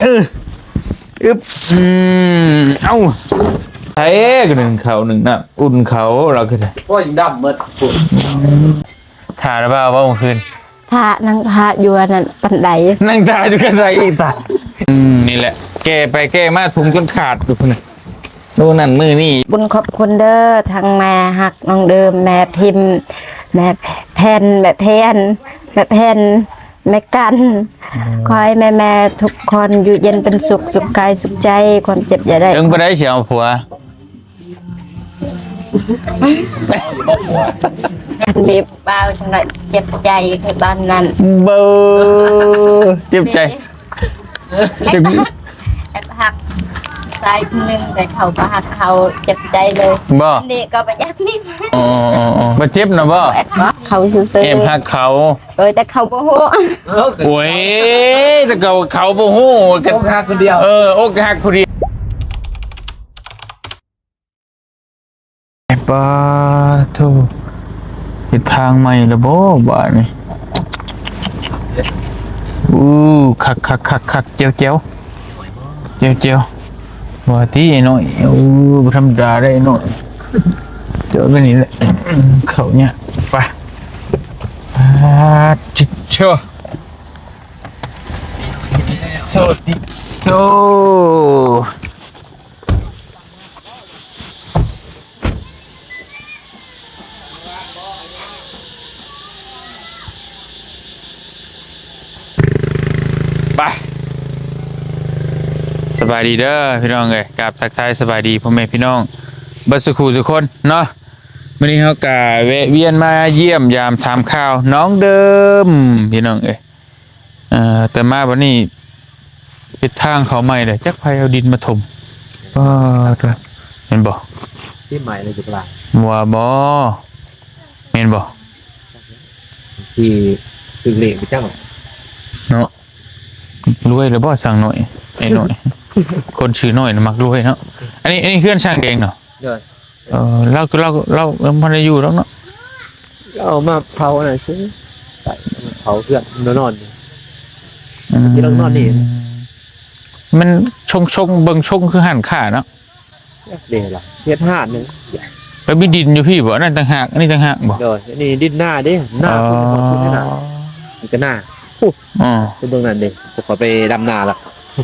ເອີ ອຶບ ອືມ ເອົ້າ ໃຜກໍໜຶ້ງເຂົ້າໜຶ້ງນ້ຳ ອຸ່ນເຂົ້າລາວກໍໄດ້ ໂອ້ຍ ດຳໝົດ ຖ້າລະບ່າວເວົ້າມື້ຄືນ ຖ້າ ນັ່ງຖ້າຢູ່ອັນນັ້ນບັນໄດ ນັ່ງຖ້າຢູ່ບັນໄດອີກຕາຍ ອືມ ນີ້ແຫຼະ ແກ່ໄປແກ່ມາ ຖົງຈົນຂາດຢູ່ພຸ້ນນະ ມື້ນັ້ນມື້ນີ້ ບຸນຂອບຄຸນເດີ ທັງແມ່ຮັກນ້ອງເດີມ ແມ່ພິມ ແມ່ແຜ່ນ ແມ່ແຜ່ນ ແມ່ແຜ່ນ ແມ່ກັນ ຂໍໃຫ້ແມ່ໆທຸກຄົນຢູ່ເຢັນເປັນສຸກ ສຸກກາຍສຸກໃຈ ຄວາມເຈັບຢ່າໄດ້ ເຖິງປານໃດຊິເອົາຜົວ ຄັນມີບ່າວຈັ່ງໃດເຈັບໃຈຄືບ້ານນັ້ນ ເບີ ເຈັບໃຈ ເຈັບ ແອບຮັກຊາຍຄົນໜຶ່ງ ແຕ່ເຂົາບໍ່ຮັກເຮົາ ເຈັບໃຈເລີຍ ບໍ່ ນີ້ກໍບໍ່ຢາກມີ ອໍ ບໍ່ເຈັບນະບໍ່ ແອບຮັກເຂົາຊື່ໆ ແອບຮັກເຂົາ ໂດຍ ແຕ່ເຂົາບໍ່ຮູ້ ໂອ້ຍ ແຕ່ເຂົາ ເຂົາບໍ່ຮູ້ກັນ ອົກຫັກຜູ້ດຽວ ເອີ ອົກຫັກຜູ້ດຽວ. ປາໂທ ເຮັດທາງໃໝ່ລະບໍບາດນີ້ ອູ້ ຄັກໆໆໆ ແຈ່ວໆ ແຈ່ວໆ ວ່າຕິໄອ້ນ້ອຍ ອູ້ ບໍ່ທຳມະດາເດ້ໄອ້ນ້ອຍ ເຈາະໄປນີ້ແຫຼະ ເຂົ້າຍາກ ໄປ ປາດ ໂທ້ ໂທ້ ໂທ້. ໄປ ສະບາຍດີເດີພີ່ນ້ອງເອີຍ ກາບທັກທາຍສະບາຍດີພໍ່ແມ່ພີ່ນ້ອງເບິດສູ່ຄູ່ສູ່ຄົນເນາະ. ມື້ນີ້ເຮົາກະແວະວຽນມາຢ້ຽມຢາມຖາມຂ່າວນ້ອງເດີມພີ່ນ້ອງເອີຍ. ເອີ ແຕ່ມາບັດນີ້ເຮັດທາງເຂົ້າໃໝ່ແລ້ວ ຈັກໃຜເອົາດິນມາຖົມ. ປາດໂທ້ ແມ່ນບໍ່? ທີ່ໃໝ່ເລີຍຈັກຫຼາຍ ວ່າບໍ່ ແມ່ນບໍ່? ທີ່ຖືກເລກໄປຈັກເນາະ. ລວຍແລ້ວບໍ່ຊ່າງນ້ອຍ ໄອ້ນ້ອຍ ຄົນຊື່ນ້ອຍນະມັກລວຍເນາະ. ອັນນີ້ ອັນນີ້ເຮືອນຊ່າງແດງເນາະ. ໂດຍ. ເອີ ລາວ ລາວ ລາວ ລາວບໍ່ໄດ້ຢູ່ດອກເນາະ ລາວມາເຝົ້າອັນນັ້ນຊື່ ເຝົ້າເຮືອນນອນ ອືມ ທີ່ລາວນອນນີ້ ມັນຊົງໆ ເບິ່ງຊົງຄືຮ້ານຄ້າເນາະ. ເດ້ລະ ເຮັດຮ້ານໜຶ່ງ ແລ້ວມີດິນຢູ່ພີ້ບໍ່? ອັນນັ້ນຕ່າງຫາກ ອັນນີ້ຕ່າງຫາກບໍ່? ໂດຍ ອັນນີ້ດິນນາເດ້ ນາ ອໍ ພຸ້ນ ພຸ້ນນາ ນີ້ກໍນາ ພຸ້ນ ອໍ ໄປເບິ່ງນັ້ນເດ້ ພວກຂ້ອຍໄປດຳນາລະ ອື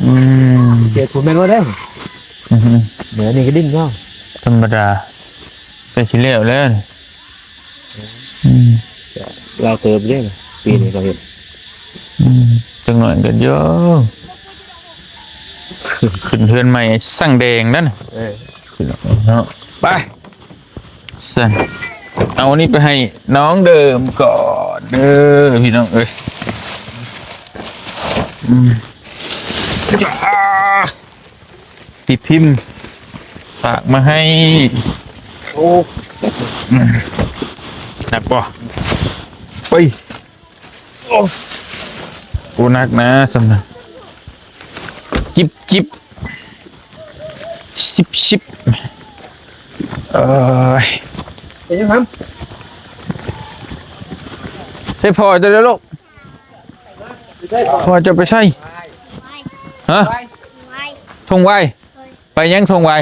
ມ ເຂດພຸ້ນແມ່ນບໍ່ເດ້? ອືຮຶ ເໜືອນີ້ກໍດິນເນາະ ທຳມະດາ ໃກ້ຊິແລ້ວແລ້ວນີ້ ອືມ ລາວເຕີບເດ້ ປີນີ້ເຂົາເຮັດ ອືມ ຈັກໜ້ອຍກໍເດີ ຂຶ້ນເຮືອນໃໝ່ຊ່າງແດງນັ້ນ ເອີ ເນາະ ໄປ ຊັ້ນ ເອົາອັນນີ້ໄປໃຫ້ນ້ອງເດີມກ່ອນເດີພີ່ນ້ອງເອີຍ ອືມ ພີ່ພິມຝາກມາໃຫ້ ໂອ້ ໜັກບໍ່? ໄປ ໂອ້ ບໍ່ໜັກນະ ສ່ຳນັ້ນ ຈິບໆ ຊິບໆ ເອີຍ ເປັນຫຍັງຫຳ? ໃສ່ພໍ່ເຈົ້າເດີ້ລູກ ພໍ່ເຈົ້າໄປໃສ? ຮະ? ທົ່ງວາຍ ໄປຫຍັງທົ່ງວາຍ?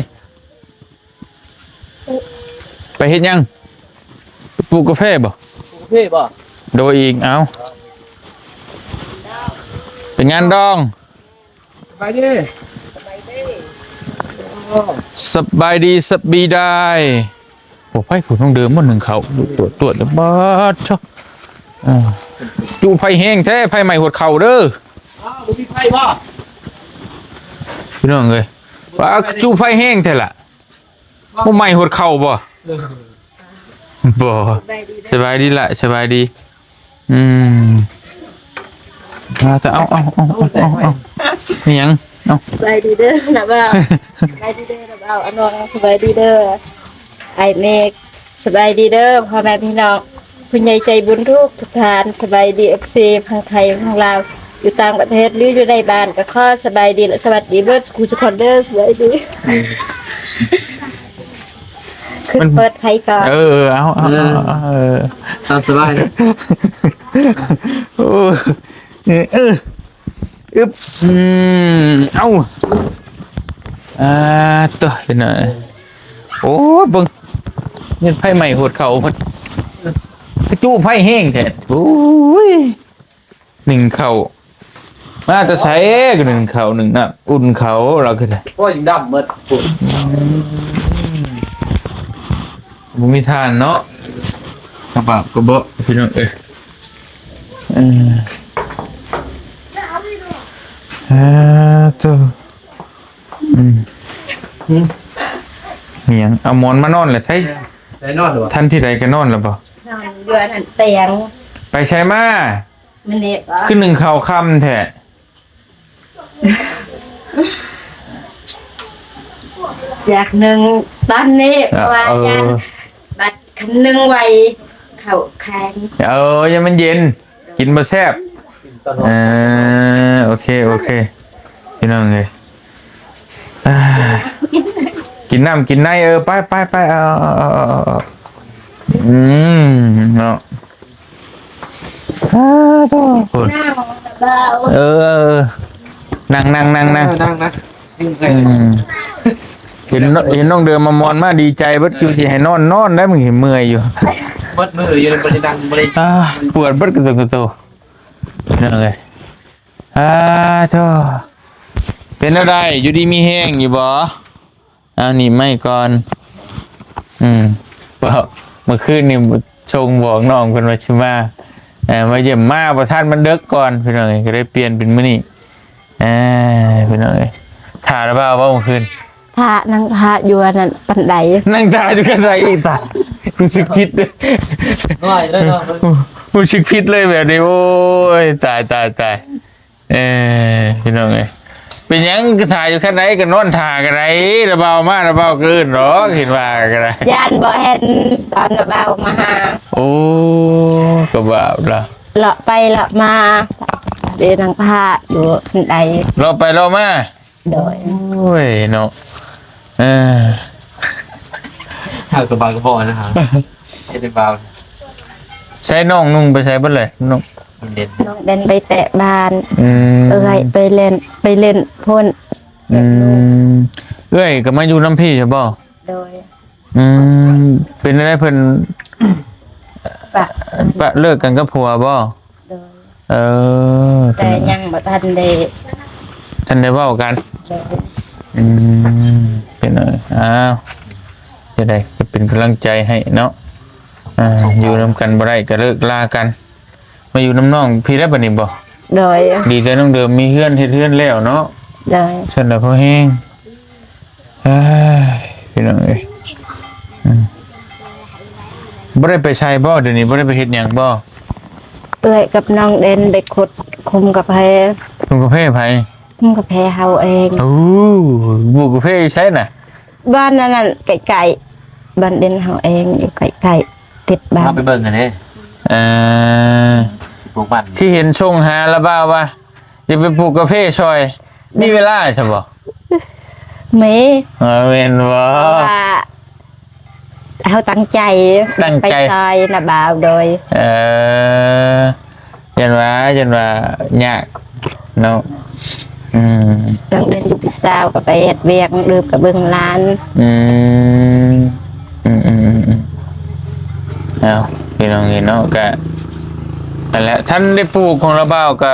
ໄປເຮັດຫຍັງ? ໄປປູກກາແຟບໍ່? ປູກກາແຟບໍ່? ໂດຍອີກ ເອົາ ໄປງານດອງ ສະບາຍດີ ສະບາຍດີ ສະບາຍດີ ສະບາຍດີ ໂອ້ ໄປຜູ້ນ້ອງເດີມບໍ່ໜຶ້ງເຂົ້າ ຕວດ ຕວດ ບາດ ເຈົ້າ ເອີ ຈຸໄຟແຮງແທ້ ໄຟໄໝ້ຫົດເຂົ່າເດີ ອ້າວ ບໍ່ມີໄຟບໍ່? ພີ່ນ້ອງເອີຍ ວ່າຈຸໄຟແຮງແທ້ລະ ບໍ່ໄໝ້ຫົດເຂົ່າບໍ່? ເອີ ບໍ່ ສະບາຍດີເດີ ສະບາຍດີລະ ສະບາຍດີ ອືມ ເອົາ ເອົາ ເອົາ ອີຫຍັງ? ເອົາ ສະບາຍດີເດີນ້າບ່າວ ສະບາຍດີເດີນ້າບ່າວ ອານອງ ສະບາຍດີເດີ ອ້າຍເມກ ສະບາຍດີເດີພໍ່ແມ່ພີ່ນ້ອງ ຜູ້ໃຫຍ່ໃຈບຸນທຸກທຸກທ່ານ ສະບາຍດີ ເອັຟຊີ ທັງໄທທັງລາວ ຢູ່ຕ່າງປະເທດ ຫຼື ຢູ່ໃນບ້ານ ກໍຂໍສະບາຍດີ ແລະ ສະຫວັດດີເບິດສູ່ຄູ່ສູ່ຄົນເດີ ສະບາຍດີ ຂຶ້ນເປີດໄຟກ່ອນ ເອີ ເອີ ເອົາ ເອົາ ເອີ ເອົາ ຕາມສະບາຍ ໂອ້ ເອີ ເອີ. ອຶບ ອືມ ເອົ້າ ອ່າ ຕົວະ ເປັນຫຍັງ? ໂອ້ຍ ເບິ່ງ ເຮັດໄຟໄໝ້ໂຫດເຂົ້າ ຄືຈຸໄຟແຮງແທ້. ໂອ້ຍ ໜຶ້ງເຂົ້າ ມາແຕ່ໃສ ກໍໜຶ້ງເຂົ້າ ໜຶ້ງນ້ຳ ອຸ່ນເຂົ້າ ລາວກໍໄດ້. ໂອ້ຍ ດຳໝົດ ອືມ ບໍ່ມີຖ່ານເນາະ ກະບາບກະເບາະ ພີ່ນ້ອງເອີຍ. ເອີ ເອີ ໂຕ ອືມ ຫຍັງ ເອົາໝອນມານອນແລ້ວໃສ? ໄດ້ນອນແລ້ວບໍ່? ທັນທີໃດກໍນອນແລ້ວບໍ່? ນອນຢູ່ອັນນັ້ນຕຽງ. ໄປໃສມາ? ມື້ນີ້ບໍ່? ຄືໜຶ້ງເຂົ້າຄ່ຳແທ້? ຢາກໜຶ້ງຕອນນີ້ ເອີ ເພາະວ່າ ເອີ ຢ້ານບັດຄັນໜຶ້ງໄວເຂົ້າແຂງ. ເອີ ຢ່າມັນເຢັນ ກິນບໍ່ແຊບ. ເອີ ໂອເຄ ໂອເຄ ພີ່ນ້ອງເອີຍ ອ່າ ກິນນ້ຳກິນໃນ. ເອີ ໄປ ໄປ ໄປ ເອົາ ເອົາ ເອົາ ອືມ ເນາະ. ອ້າ ໂທ້ ເອີ ເອີ ເອີ ນັ່ງ ນັ່ງ ນັ່ງ ນັ່ງ ເອີ ນັ່ງ ນັ່ງ ອືມ ເຫັນ ເຫັນນ້ອງເດີມມາມອນມາດີໃຈເບິດ ຄິດວ່າຊິໃຫ້ນອນ ນອນໄດ້ ມື້ນີ້ເມື່ອຍຢູ່ ເບິດມື້ຢູ່ ບໍ່ໄດ້ນັ່ງ ບໍ່ໄດ້ ອ່າ ປວດເບິດກະໂຕ ກະໂຕ ພີ່ນ້ອງເອີຍ. ອ້າ ໂທ້ ເປັນແນວໃດ ຢູ່ດີມີແຮງຢູ່ບໍ່? ເອົາ ໜີບໄມ້ກ່ອນ ອືມ ເວົ້າ ເມື່ອຄືນນີ້ສົ່ງບອກນ້ອງເພິ່ນວ່າຊິມາ ເອີ ມາຢ້ຽມ ມາບໍ່ທັນ ມັນເດິກກ່ອນ ພີ່ນ້ອງເອີຍ ກໍເລີຍປ່ຽນເປັນມື້ນີ້. ເອີ ພີ່ນ້ອງເອີຍ ຖ້າລະບ່າວບໍ່ເມື່ອຄືນ? ຖ້າ ນັ່ງຖ້າຢູ່ອັນນັ້ນ ບັນໄດ ນັ່ງຖ້າຢູ່ບັນໄດອີກ ຕາຍ ຮູ້ສຶກຜິດເດ້ ນ້ອຍເດ້ເນາະ ຮູ້ສຶກຜິດເລີຍແບບນີ້ ໂອ້ຍ ຕາຍ ຕາຍ ຕາຍ. ເອີ ພີ່ນ້ອງເອີຍ ເປັນຫຍັງຄືຖ້າຢູ່ຄັນໃດ ກໍນອນຖ້າກໍໄດ້ ລະບ່າວມາ ລະບ່າວກໍເອີ້ນດອກ ເຫັນວ່າກໍໄດ້ ຢ້ານບໍ່ເຫັນຕອນລະບ່າວມາຫາ. ໂອ້ ກໍບາບລະ ເລາະໄປເລາະມາ ເດ ນັ່ງຖ້າຢູ່ຄັນໃດ ເລາະໄປເລາະມາ. ໂດຍ ໂອ້ຍເນາະ ເອີ ເຮົາກໍບາງກໍພໍນະ ເຮັດໃຫ້ບາງ. ໃຊ້ນ້ອງນຸ່ງໄປໃສເບິດເລີຍ? ນ້ອງ ນ້ອງເດັ່ນໄປແຕະບ້ານ ອືມ ເອື້ອຍໄປເລ່ນ ໄປເລ່ນພຸ້ນ ອືມ ເອື້ອຍກໍມາຢູ່ນຳພີ່ຊະບໍ່? ໂດຍ ອືມ ເປັນແນວໃດເພິ່ນ ປະ ປະເລີກກັນກັບຜົວບໍ່? ໂດຍ ເອີ ແຕ່ຍັງບໍ່ທັນໄດ້ ທັນໄດ້ເວົ້າກັນ ໂດຍ ອືມ ເປັນ ອ້າວ ຈະໄດ້ ຈະເປັນກຳລັງໃຈໃຫ້ເນາະ ອ່າ ຢູ່ນຳກັນບໍ່ໄດ້ກໍເລີກລາກັນ ມາຢູ່ນຳນ້ອງພີ້ແລ້ວບັດນີ້ບໍ່? ໂດຍ ດີແຕ່ນ້ອງເດີມມີເຮືອນ ເຮັດເຮືອນແລ້ວເນາະ ໂດຍ ຊັ້ນລະພໍແຮງ. ເອີຍ ພີ່ນ້ອງເອີຍ ອືມ ບໍ່ໄດ້ໄປໃສບໍ່? ດຽວນີ້ບໍ່ໄດ້ໄປເຮັດຫຍັງບໍ່? ເອື້ອຍກັບນ້ອງເດັ່ນໄປຂຸດຂຸມກາແຟ. ຂຸມກາແຟໃຜ? ຂຸມກາແຟເຮົາເອງ. ໂອ້ ປູກກາແຟຢູ່ໃສນະ? ບ້ານອັນນັ້ນໃກ້ໆ ບ້ານເດັ່ນເຮົາເອງ ຢູ່ໃກ້ໆ ຕິດບ້ານ ເຮົາໄປເບິ່ງກັນເດ້. ເອີ ປູກມັນ ທີ່ເຫັນສົ່ງຫາລະບ່າວວ່າ ຢ່າໄປປູກກາເຟຊ່ອຍ ມີເວລາຊະບໍ່? ມີ ເອີ ແມ່ນບໍ່? ເພາະວ່າເຮົາຕັ້ງໃຈ ຕັ້ງໃຈ ໄປຊ່ອຍນະບ່າວ ໂດຍ ເອີ ຢ້ານວ່າ ຢ້ານວ່າຍາກເນາະ ອືມ ຕ້ອງເປັນລູກສາວກໍໄປເຮັດວຽກ ລູກກໍເບິ່ງຫຼານ ອືມ. ອືມໆໆໆ ເອົາ ພີ່ນ້ອງເອີຍເນາະ ກະນັ້ນແຫຼະ ທັນໄດ້ປູກຂອງລະບ່າວ ກະ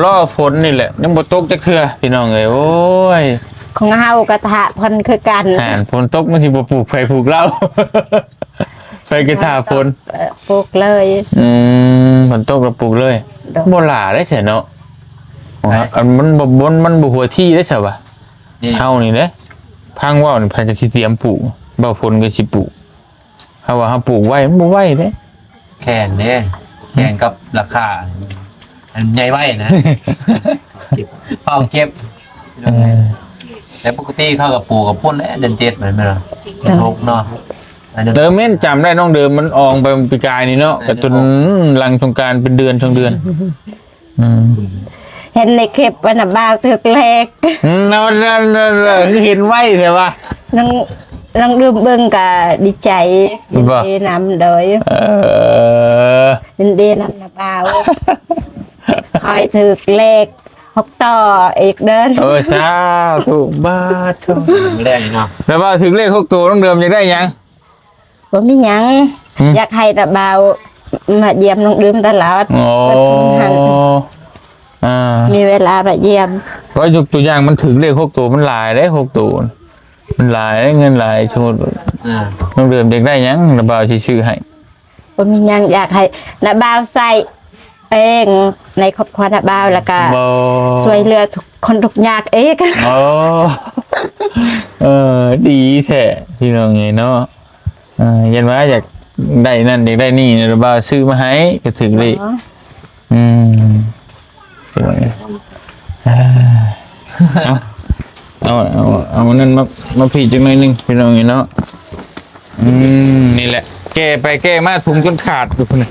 ລໍຝົນນີ້ແຫຼະ ຍັງບໍ່ຕົກຈັກເທື່ອ ພີ່ນ້ອງເອີຍ ໂອ້ຍ ຂອງເຮົາກໍຖ້າເພິ່ນຄືກັນ ຫັ້ນ ຝົນຕົກມັນຊິບໍ່ປູກໃຜປູກລາວ ໃຜກໍຖ້າຝົນ ເອີ ປູກເລີຍ ອືມ ຝົນຕົກແລ້ວປູກເລີຍ ໂດຍ ບໍ່ຫຼ້າເດ້ຊະເນາະ ຂອງເຮົາ ອັນມັນບໍ່ບົນ ມັນບໍ່ຫົວທີ່ເດ້ຊະວ່າ ນີ້ ເຮົານີ້ເດ້ ຟັງເວົ້ານີ້ ໃຜກໍຊິຕຽມປູກ ບໍ່ຝົນກໍຊິປູກ ເຮົາວ່າເຮົາປູກໄວ ມັນບໍ່ໄວເດ້ ແຂ່ງເດ້ ແຂ່ງກັບລາຄາ ອັນໃຫຍ່ໄວນະ ເກັບ ເຝົ້າເກັບ ເອີ ແຕ່ປົກກະຕິເຂົາກໍປູກກັບພຸ້ນແຫຼະ ເດືອນເຈັດແມ່ນບໍ່? ເດືອນຫົກເນາະ ເອີ ແມ່ນ ຈຳໄດ້ ນ້ອງເດີມມັນອອງໄປປີກາຍນີ້ເນາະ ເອີ ກໍຈົນຫຼັງສົງການເປັນເດືອນສອງເດືອນ ອືມ ເຫັນໃນຄລິບວ່ານະບ່າວຖືກເລກ ອືມ ນັ້ນໆໆ ຄືເຫັນໄວແທ້ວະ ນ້ອງ ນ້ອງດື່ມເບິ່ງກະດີໃຈ ຍິນດີນຳ ໂດຍ ເອີ ຍິນດີນຳນະບ່າວ ຂ້ອຍຖືກເລກ ຫົກຕໍ່ອີກເດີ. ເອີ ສາທຸ ບາດໂທ້ ແລ້ວເນາະ ແລ້ວວ່າຖືກເລກຫົກໂຕ ນ້ອງເດີມຢາກໄດ້ຫຍັງ? ບໍ່ມີຫຍັງ ຫຶ? ຢາກໃຫ້ນ້າບ່າວມາຢ້ຽມນ້ອງເດີມຕະຫຼອດ. ໂອ້ ປະຊຸມຫັ້ນ ອ່າ ມີເວລາມາຢ້ຽມ. ວ່າຍົກຕົວຢ່າງ ມັນຖືກເລກຫົກໂຕ ມັນຫຼາຍເດ້ ຫົກໂຕ ມັນຫຼາຍເດ້ ເງິນຫຼາຍ. ສົມມຸດ ອ່າ ນ້ອງເດີມຢາກໄດ້ຫຍັງ ນ້າບ່າວຊິຊື້ໃຫ້. ບໍ່ມີຫຍັງ ຢາກໃຫ້ນ້າບ່າວໃຊ້ເອງ ໃນຄອບຄົວນ້າບ່າວ ແລ້ວກະ ບໍ່ ຊ່ວຍເຫຼືອທຸກຄົນທຸກຍາກເອງ. ໂອ້ ເອີ ດີແທ້ພີ່ນ້ອງເອີຍເນາະ. ເອີ ຢ້ານວ່າຢາກໄດ້ນັ້ນຢາກໄດ້ນີ້ ນ້າບ່າວຊື້ມາໃຫ້ ກະຖືກເລກ. ອໍ ອືມ ເອົາ ເອົາ ເອົາ ເອົານັ້ນມາ ມາພີ້ຈັກໜ້ອຍໜຶ່ງ ພີ່ນ້ອງເອີຍເນາະ. ອືມ ນີ້ແຫຼະ ແກ້ໄປແກ້ມາ ຖົງຈົນຂາດຢູ່ພຸ້ນນະ.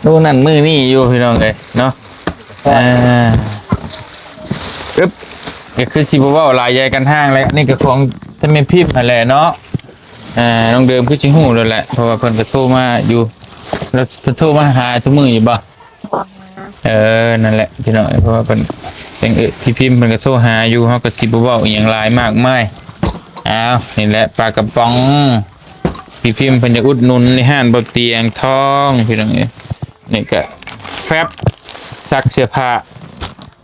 ມື້ນັ້ນມື້ນີ້ຢູ່ ພີ່ນ້ອງເອີຍເນາະ. ອ່າ ອຶບ ກະຄືຊິບໍ່ເວົ້າຫຼາຍ ຢາຍກັນຫ່າງແຫຼະ. ນີ້ກະຂອງທ່ານແມ່ພິມຫັ້ນແຫຼະເນາະ. ອ່າ ນ້ອງເດີມຄືຊິຮູ້ແລ້ວແຫຼະ ເພາະວ່າເພິ່ນກະໂທມາຢູ່ ແລ້ວເພິ່ນໂທມາຫາທຸກມື້ຢູ່ບໍ່? ເອີ ນັ້ນແຫຼະພີ່ນ້ອງ ເພາະວ່າເພິ່ນ ເອີ ພີ່ພິມເພິ່ນກະໂທຫາຢູ່ ເຮົາກະຊິບໍ່ເວົ້າອີ່ຫຍັງຫຼາຍມາກມາຍ. ອ້າວ ນີ້ແຫຼະ ປາກະປ໋ອງ ພີ່ພິມເພິ່ນຢາກອຸດໜູນໃນຮ້ານບໍ່ຕຽງທອງ ພີ່ນ້ອງເອີຍ. ນີ້ກະແຟັບ ຊັກເສື້ອຜ້າ.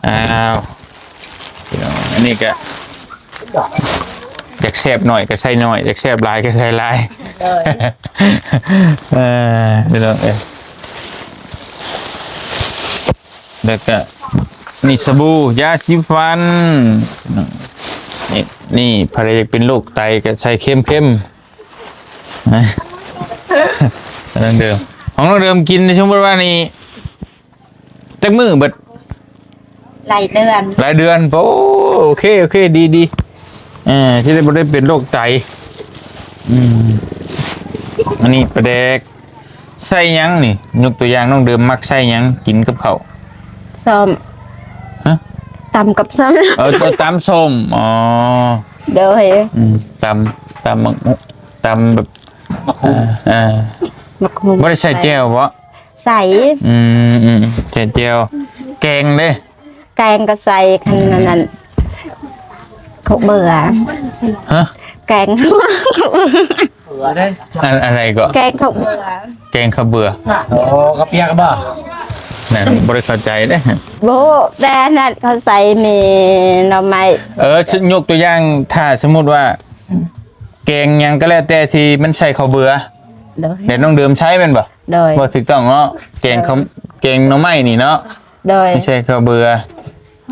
ອ້າວ ພີ່ນ້ອງ ອັນນີ້ກະ ຢາກແຊບໜ້ອຍກະໃສ່ໜ້ອຍ ຢາກແຊບຫຼາຍກະໃສ່ຫຼາຍ. ເອີ ພີ່ນ້ອງເອີຍ ແລ້ວກະ ນີ້ສະບູ ຢາສີຟັນ. ນີ້ ນີ້ ໃຜຢາກເປັນໂລກໄຕກະໃສ່ເຄັມໆ. ນ້ອງເດີມ ຂອງນ້ອງເດີມກິນ ສົມມຸດວ່ານີ້ ຈັກມື້ເບິດ? ຫຼາຍເດືອນ ຫຼາຍເດືອນ. ໂອ້ ໂອເຄ ໂອເຄ ດີ ດີ. ເອີ ຊິໄດ້ບໍ່ໄດ້ເປັນໂລກໄຕ. ອືມ ອັນນີ້ປາແດກ. ໃສ່ຫຍັງນີ້? ຍົກຕົວຢ່າງ ນ້ອງເດີມມັກໃສ່ຫຍັງກິນກັບເຂົ້າ? ສົ້ມ. ຮະ? ຕຳກັບສົ້ມ. ເອີ ຕຳສົ້ມ. ອໍ ໂດຍ. ອືມ ຕຳ ຕຳໝາກ ຕຳແບບ ໝາກຫຸ່ງ. ເອີ ໝາກຫຸ່ງ. ບໍ່ໄດ້ໃສ່ແຈ່ວບໍ່? ໃສ່. ອືມ ອືມ ແຈ່ວ ແຈ່ວ. ແກງເດ້? ແກງກະໃສ່ ຄັນອັນນັ້ນ ເຂົ້າເບືອ. ຮະ? ແກງ ເບືອເດ້. ອັນ ອັນໃດເກາະ? ແກງເຂົ້າເບືອ. ແກງເຂົ້າເບືອ. ໂອ້ ເຂົ້າປຽກບໍ່? ນັ້ນບໍ່ໄດ້ເຂົ້າໃຈເດ້. ບໍ່ ແຕ່ອັນນັ້ນເຂົາໃສ່ມີໜໍ່ໄມ້. ເອີ ຍົກຕົວຢ່າງ ຖ້າສົມມຸດວ່າ ແກງຫຍັງກະແລ້ວແຕ່ທີ່ມັນໃສ່ເຂົ້າເບືອ. ໂດຍ. ແລ້ວນ້ອງເດີມໃຊ້ແມ່ນບໍ່? ໂດຍ. ບໍ່ຖືກຕ້ອງເນາະ ແກງເຂົ້າ ໂດຍ ແກງໜໍ່ໄມ້ນີ້ເນາະ. ໂດຍ. ໃສ່ເຂົ້າເບືອ.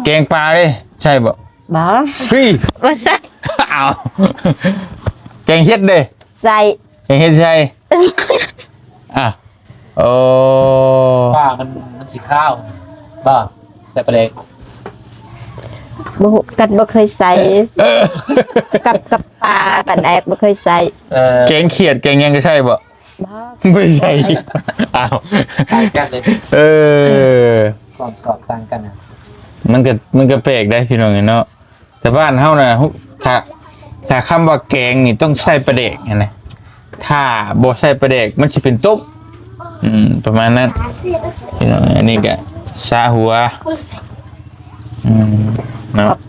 ແກງປາເດ້ ໃສ່ບໍ່? ບໍ່. ເຮີ້ຍ ບໍ່ໃສ່. ອ້າວ ແກງເຫັດເດ້? ໃສ່. ແກງເຫັດໃສ່. ອ່ະ ໂອ້ ປາມັນ ມັນຊິຄາວບໍ່? ໃສ່ປາແດກ. ບໍ່ຮູ້ ກັນບໍ່ເຄີຍໃສ່. ເອີ ກັບ ກັບປາປາແດກບໍ່ເຄີຍໃສ່. ເອີ ແກງຂຽດແກງຫຍັງກະໃສ່ບໍ່? ບໍ່ ບໍ່ໃສ່. ອ້າວ ຕ່າງກັນເລີຍ. ເອີ ຄວາມຊອບຕ່າງກັນນະ. ມັນກະ ມັນກະແປກໄດ໋ພີ່ນ້ອງເນາະ. ແຕ່ບ້ານເຮົານະ ຖ້າ ຖ້າຄຳວ່າແກງນີ້ຕ້ອງໃສ່ປາແດກຫັ້ນນະ ຖ້າບໍ່ໃສ່ປາແດກມັນຊິເປັນຕົ້ມ. ອືມ ປະມານນັ້ນ. ພີ່ນ້ອງ ອັນນີ້ກະສະຫົວ. ອືມ ເນາະ ຄົບ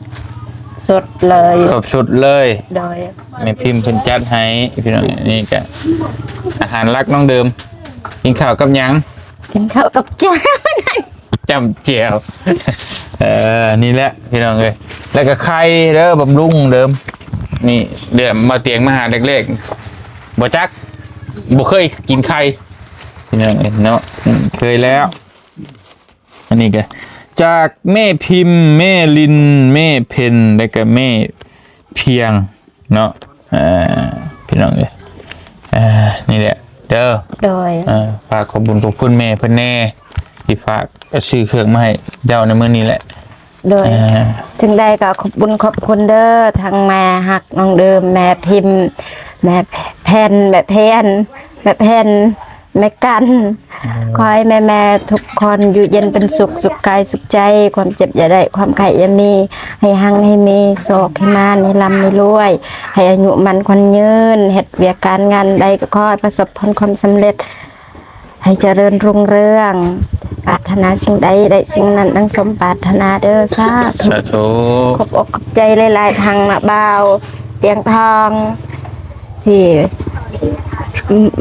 ຊຸດເລີຍ. ຄົບຊຸດເລີຍ. ໂດຍ. ແມ່ພິມເພິ່ນຈັດໃຫ້ ພີ່ນ້ອງ. ອັນນີ້ກະອາຫານຫຼັກນ້ອງເດີມ. ກິນເຂົ້າກັບຫຍັງ? ກິນເຂົ້າກັບຈ້າມ. ຈ້ຳແຈ່ວ. ເອີ ນີ້ແຫຼະພີ່ນ້ອງເອີຍ. ແລ້ວກະໄຂ່ເດີ ບຳລຸງເດີມ. ນີ້ ດຽວມາຕຽງມາຫາແລກໆ ບໍ່ຈັກ ບໍ່ເຄີຍກິນໄຂ່ ພີ່ນ້ອງເອີຍເນາະ. ອືມ ເຄີຍແລ້ວ. ອັນນີ້ກະຈາກແມ່ພິມ ແມ່ລິນ ແມ່ເພັນ ແລ້ວກະແມ່ພຽງ ເນາະ. ອ່າ ພີ່ນ້ອງເອີຍ ອ່າ ນີ້ແຫຼະເດີ. ໂດຍ. ເອີ ຝາກຂອບບຸນຂອບຄຸນແມ່ເພິ່ນແດ່ ທີ່ຝາກຊື້ເຄື່ອງມາໃຫ້ເຈົ້າໃນມື້ນີ້ແຫຼະ. ໂດຍ. ເອີ ຈຶ່ງໃດກະຂອບບຸນຂອບຄຸນເດີ ທັງແມ່ຮັກນ້ອງເດີມ ແມ່ພິມ ແມ່ແຜ່ນ ແມ່ແຜ່ນ ແມ່ແຜ່ນ ແມ່ກັນ. ໂດຍ. ຂໍໃຫ້ແມ່ໆທຸກຄົນຢູ່ເຢັນເປັນສຸກ ສຸກກາຍສຸກໃຈ ຄວາມເຈັບຢ່າໄດ້ ຄວາມໄຂ້ຢ່າມີ ໃຫ້ຮັ່ງໃຫ້ມີ ໂຊກໃຫ້ມານ ໃຫ້ລ່ຳໃຫ້ລວຍ ໃຫ້ອາຍຸໝັ້ນຂວັນຍືນ ເຮັດວຽກການງານໃດກະຂໍໃຫ້ປະສົບຜົນຄວາມສຳເລັດ ໃຫ້ຈະເລີນຮຸ່ງເຮືອງ, ປາດຖະໜາສິ່ງໃດໄດ້ສິ່ງນັ້ນດັ່ງສົມປາດຖະໜາເດີ ສາທຸ. ສາທຸ. ຂອບອົກຂອບໃຈຫຼາຍໆ ທາງນ້າບ່າວ ຕຽງທອງ ທີ່